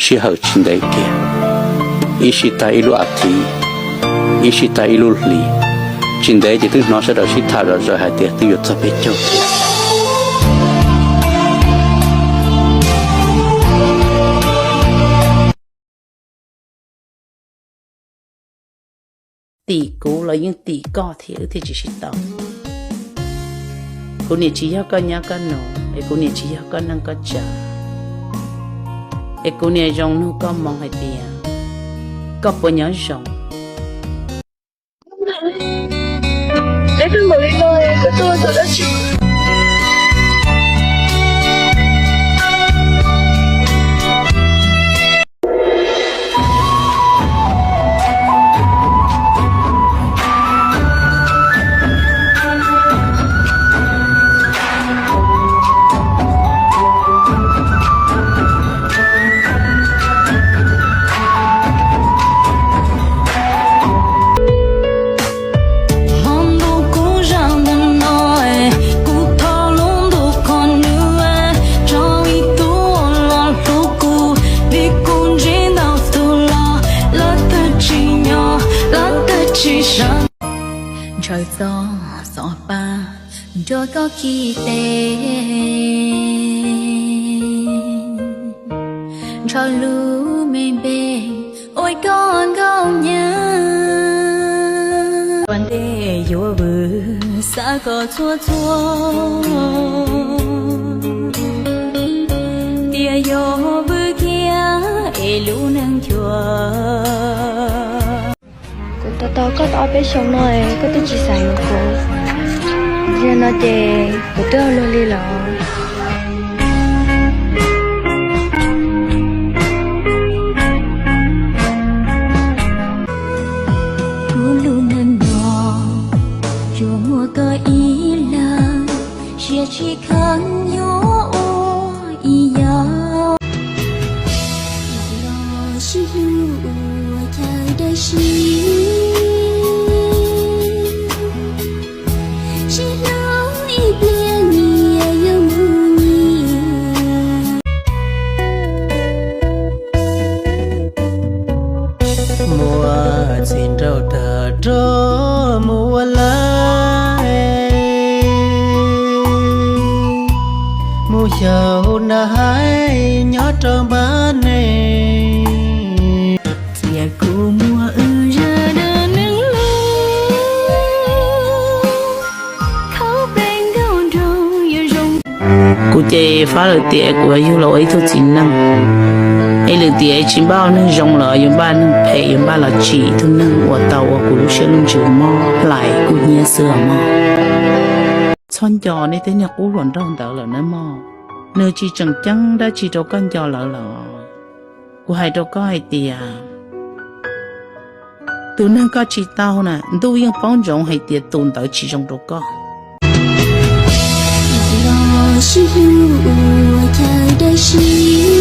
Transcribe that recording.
Sij hawm tsis ntev kiag, ib sij tag ib lub as thiv, ib sij tag ib lub hlis, tsis ntev ces twb hnov sawv daws sib tham zom zaws hais tias twb yuav txog peb caug thiab. Tim kuv los yeej tim koj thiab wb thiaj tsis sib tau. Kuv niam tsis yog koj nyab koj nus, es kuv niam tsis yog koj neej koj tsav, es kuv niam zoo nug koj moo hais tias koj puas nyob zoo. Hmo ntuj kuv zaj ntawm no, kuv thov lub ntuj qhov nws tso ib tug uas los hlub kuv, vim kuv ntsib ntau tus los lawv twb tsis nyob, lawv twb tsis sawv. Ntshaw txoj xov pab nrog koj khi tes, ntshaw lub me npe ua koj nkauj nyab. Ua ntej yuav vwm xav koj txhua txhua, tias yuav vwm kiag es lub neej cuag. Kuv tos tos koj tau ob peb xyoos no es koj twb tsis xav yuav kuv. Yog no ces kuv twb ua luag li los. Kuv lub neej no tsuas muaj koj ib leeg, siab tsis kheev yuav ua ib yam. Los sib hlub ua chaw dawb siab, sib hlub ib pliag nyias yuav mus nyias. Muaj txiv nraug tawg rog mus ua lawm, mus xyaum nas haib nyob rau npab neeg. Txiav kuv muag wb zaj dab neeg los, khaub peb nkauj nraug yuav zoo. Kuv ces fab lawm tias kuv yuav yug los ua ib tug txiv neej, es lwm tiam tsis npaj ua neeg zoo los yuav npaj neeg phem, yuav npaj los tsim ib tug neeg uas tau ua kuv lub siab lub ntsws mob hlais kuv hnyiab xwb os mog. Txhob nco nej tej niag qub hluas nraug ntawd lawm nawb mog. Nws tsis tseem ceeb dab tsi rau koj nco lawv lawm. Kuv hais rau koj hais tias tus neeg koj tsis tau na, ntuj yeej paub ntsoov hais tias tus ntawd tsis zoo rau koj. Los sib hlub ua chaw dawb siab,